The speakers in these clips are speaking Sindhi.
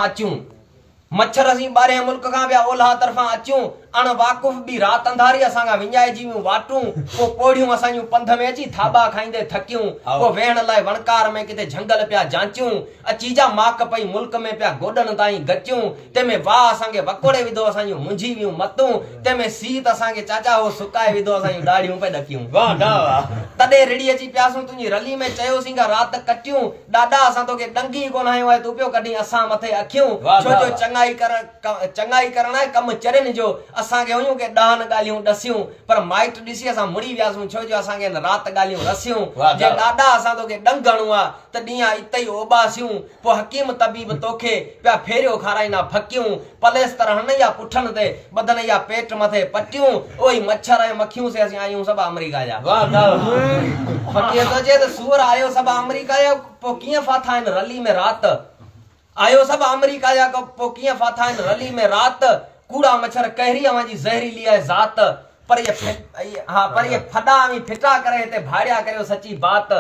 اچون. مڇر اسين ٻاهرئين ملڪ کان پيا اولهه طرفان اچون. اڻ واقف ٻي رات انڌاري اسان کان وڃائجي ويون واٽون. پوء پوڙهيون اسان جون پنڌ ۾ اچي ٿاٻا کائيندي ٿڪيون. پوء ويهڻ لاء وڻڪار ۾ ڪٿي جهنگل پيا جانچيون. اچي جا ماڪ پئي ملڪ ۾ پيا گوڏن تائين گچيون. تنهن ۾ واء اسان کي وڪوڙي وڌو اسان جون منجهي ويون متون. تنهن ۾ سيت اسان کي چاچا هو سڪائي وڌو اسان جون ڏاڙهيون پئي ڏڪيون. تڏي رڙي اچي پياسون تنهنجي رلي ۾ چيوسين ڪا رات ڪٽيون. ڏاڏا اسان توکي ڏنگ ئي ڪونه هنيو آهي تون پيو ڪڍين اسان مٿي اکيون ڇو جو چڱائي ڪرڻ چڱائي ڪرڻ آهي ڪم چرين جو اسان کي هيون ڪي ڏهن ڳالهيون ڏسيون پر مائٽ ڏسي اسان مڙي وياسون ڇو جو اسان کي هن رات ڳالهيون رسيون جي ڏاڏا اسان توکي ڏنگ هڻون ها ته ڏينهن اتي ئي اوٻاسيون پوء حڪيم طبيب توکي پيا ڦيريو کارائيندا ڦڪيون پليستر هڻن يا پٺن تي ٻڌن يا پيٽ مٿي پٽيون، اهي مڇر ۽ مکيون سي اسين آهيون سڀ آمريڪا جا. فقير ٿو چئي ته سوئر آهيو سڀ آمريڪا جا پوء ڪيئن ڦاٿا آهن رلي ۾ رات. آهيو سڀ آمريڪا جا پوء ڪيئن ڦاٿا آهن رلي ۾ رات. ڪوڙا مڇر قهري اوهان جي زهريلي آهي ذات. پر اهي ها پر اهي ڦڏا اوهين ڦٽا ڪري هتي ڀاڙيا ڪريو سچي بات.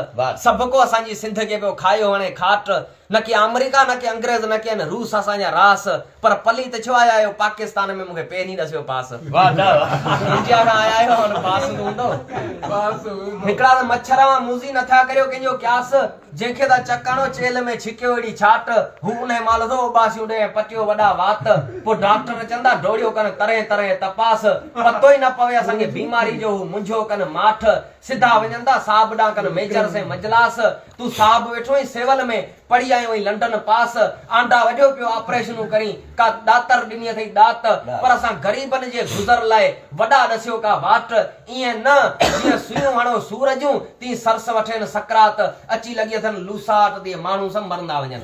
سڀڪو اسان جي سنڌ کي پيو کايو هڻي کاٽ. نه ڪي آمريڪا نه ڪي انگريز نه ڪي آهن روس اسان جا راس پر پليت ڇو آيا آهيو پاڪستان ۾ مونکي پهرين ڏسيو پاس انڊيا کان آيا آهيو هاڻ پاس به هوندو هڪڙا ته مڇر اوهان موذي نٿا ڪريو ڪنهن جو قياس جنهن کي ٿا چڪ هڻو چيلهه ۾ ڇڪيو اهڙي ڇاٽ هو انهي مهل ٿو اوٻاسيون ڏي ۽ پٽيو وڏا وات پوء ڊاڪٽر چوندا ڊوڙيو ڪن طرحين طرحين تپاس پتو ئي نه پوي اسان کي بيماري جو هو منجهو ڪن ماٺ سڌا وڃن ٿا صاحب ڏانهن ڪن ميجر سين مجلاس تون صاحب ويٺو آهين سيول ۾، پڙهي آيو آهين لنڊن پاس، آنڊا وڍيو پيو آپريشنون ڪرين، ڪا ڏاتر ڏني اٿئي ڏات، پر اسان غريبن جي گذر لاء وڏا ڏسيو ڪا واٽ، ائين نه جيئن سوئيون هڻو سور جون، تيئن سرس وٺين سڪرات، اچي لڳي اٿن لوساٽ، تيئن ماڻهو سڀ مرندا وڃن.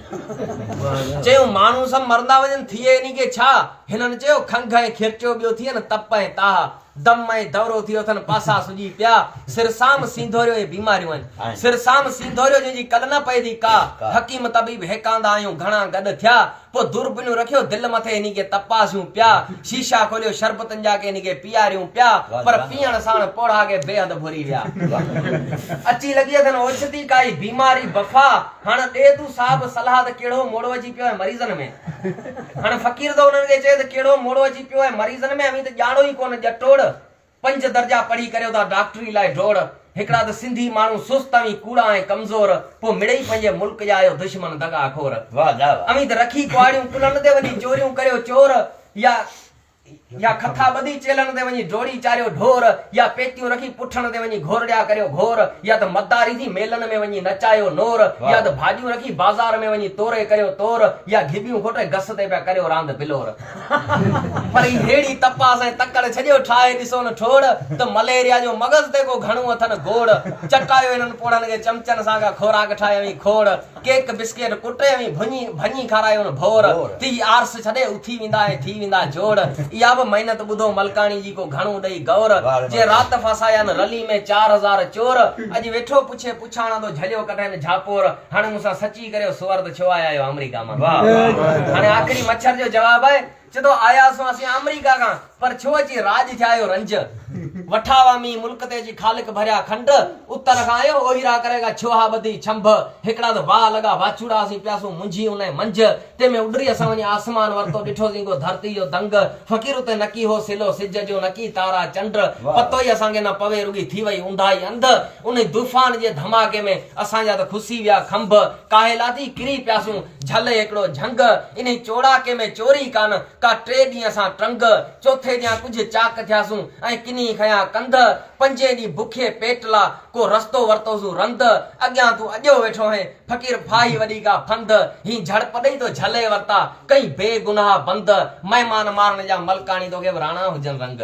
چيون ماڻهو سڀ مرندا وڃن، ٿئي انهي کي ڇا؟ هنن چيو کنگهه ۽ کيرٽيو ٻيو ٿين تپ ۽ تاهه. دم ۽ دورو ٿي اٿن پاسا سڄي پيا، سر سام سينڌوريو اهي بيماريون آهن. سر سام سينڌوريو جنهن جي ڪل نه پئي ٿي ڪا، حڪيم طبيب هيڪاندا آهيون گهڻا گڏ ٿيا، پوء دوربينون رکيو دل مٿي هني کي تپاسيون پيا، شيشا کوليو شربتن جا ڪي هني کي پياريون پيا، پر پيئڻ ساڻ پوڙها ڪي بيحد ڀري ويا. اچي لڳي اٿن اوچتي ڪائي بيماري بفا، هاڻ ڏي تون صاحب صلاح ته ڪهڙو موڙو اچي پيو آهي مريضن ۾. هاڻ فقير ٿو انهن کي چئي ته ڪهڙو موڙو اچي پيو آهي مريضن ۾ اوهين ته ڄاڻو ئي ڪونه ڄٽوڙ پنج درجا پڙهي ڪريو ٿا ڊاڪٽري لاء ڊوڙ هڪڙا ته سنڌي ماڻهو سست اوهين ڪوڙا ۽ ڪمزور پوء مڙئي پنهنجي ملڪ جا آهيو دشمن دغا خور اوهين ته رکي ڪهاڙيون ڪلهن تي وڃي چوريون ڪريو چور يا يا کٿا ٻڌي چيلهن تي وڃي ڊوڙي چاريو ڍور، يا پيتيون رکي پٺن تي وڃي گهورڙيا ڪريو گهور، يا ته مداري ٿي ميلن ۾ وڃي نچايو نور، يا ته ڀاڄيون رکي بازار ۾ وڃي توري ڪريو تور، يا گهٻيون کوٽي گس تي پيا ڪريو راند بلور. پر هي ههڙي تپاس ۽ تڪڙ ڇڏيو ٺاهي ڏسو نه ٺوڙ، ته مليريا جو مغز تي ڪو گهڻو اٿن گوڙ. چٽايو هنن پوڙهن کي چمچن سان ڪا خوراڪ ٺاهي اوهين کوڙ. ڪيڪ بسڪيٽ ڪٽي ۽ ڀڃي ڀڃي کارايون ڀور، ٿي آرس ڇڏي اٿي ويندا ۽ ٿي ويندا جوڙ. اها به محنت ٻڌو ملڪاڻي جي ڪو گهڻو ڏئي غور، جنهن رات ڦاسايان رلي ۾ 4000 چور. اڄ ويٺو پڇي پڇاڻان ٿو جهليو ڪڍين جهاپور، هاڻي مون سان سچي ڪريو سوئر ته ڇو آيا آهيو آمريڪا مان. هاڻي آخري مڇر جو جواب آهي. چئي ٿو آياسون اسين آمريڪا کان پر ڇو اچي راڄ ٿيا آهيو رنج وٺا وا مينهن ملڪ تي اچي خالق ڀريا کنڊ اتر کان آيو اوهيرا ڪري ڪا ڇوها ٻڌي ڇنڀ هڪڙا ته واهه لڳا واچوڙا اسين پياسون منجهي انهي منجهه تنهن ۾ اڏري اسان وڃي آسمان ورتو ڏٺوسين ڪو ڌرتي جو دنگ فقير اتي نڪي هو سلو سج جو نڪي تارا چنڊ پتو ئي اسان کي نه پوي رڳي ٿي وئي اونداهي انڌ انهي طوفان جي ڌماڪي ۾ اسان جا ته کسي ويا کنڀ ڪاهي لاٿي ڪري پياسون جهل هڪڙو جهنگ، انهي چوڙاڪي ۾ چوري ڪانه، ڪا ٽي ڏينهن اسان ٽنگ، چوٿين ڏينهن ڪجهه چاڪ ٿياسون ۽ ڪنهي کنيا ڪنڌ، پنجين ڏينهن بکي پيٽ لا ڪو رستو ورتوسون رند، اڳيان تون اڄو ويٺو هين، فقير ڦاهي وڏي ڪا ڦند، هين جهڙپ ڏئي تو جهلي ورتا، ڪئين بي گناهه بند، مهمان مارڻ جا ملڪاڻي توکي به راڻا هجن رنگ.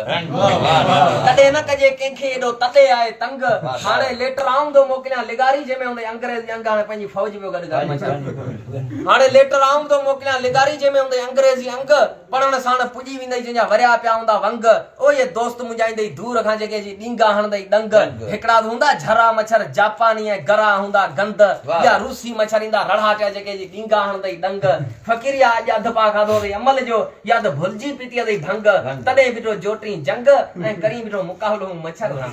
تڏهن نه ڪجي ڪنهن کي ايڏو تڏي آهي تنگ، هاڻي ليٽر آئون ٿو موڪليان لغاري جنهن ۾ هوندئي انگريز جي انگ هاڻي پنهنجي فوج پيو گڏ ڪري مڇر. هاڻي ليٽر آئون ٿو موڪليان لغاري جنهن ۾ هوندئي انگريزي انگ، پڙهڻ ساڻ پڄي ويندئي جنهن جا وريا پيا هوندا ونگ، اهي دوست منهنجا ايندئي دور کان جيڪي اچي ڏينگا هڻندئي ڏنگ، هڪڙا ته هوندا جھرا مڇر جاپاني ۽ گرا هوندا گند، ٻيا روسي مڇر ايندا رڙهاٽيا جيڪي اچي ڏينگا هڻندئي ڏنگ، فقير يا اڄ اڌ پاء کاڌو اٿئي عمل جو، يا ته ڀلجي پيتي اٿئي ڀنگ، تڏهن بيٺو جوٽين جنگ ۽ ڪرين بيٺو مقابلو مون مڇر سان.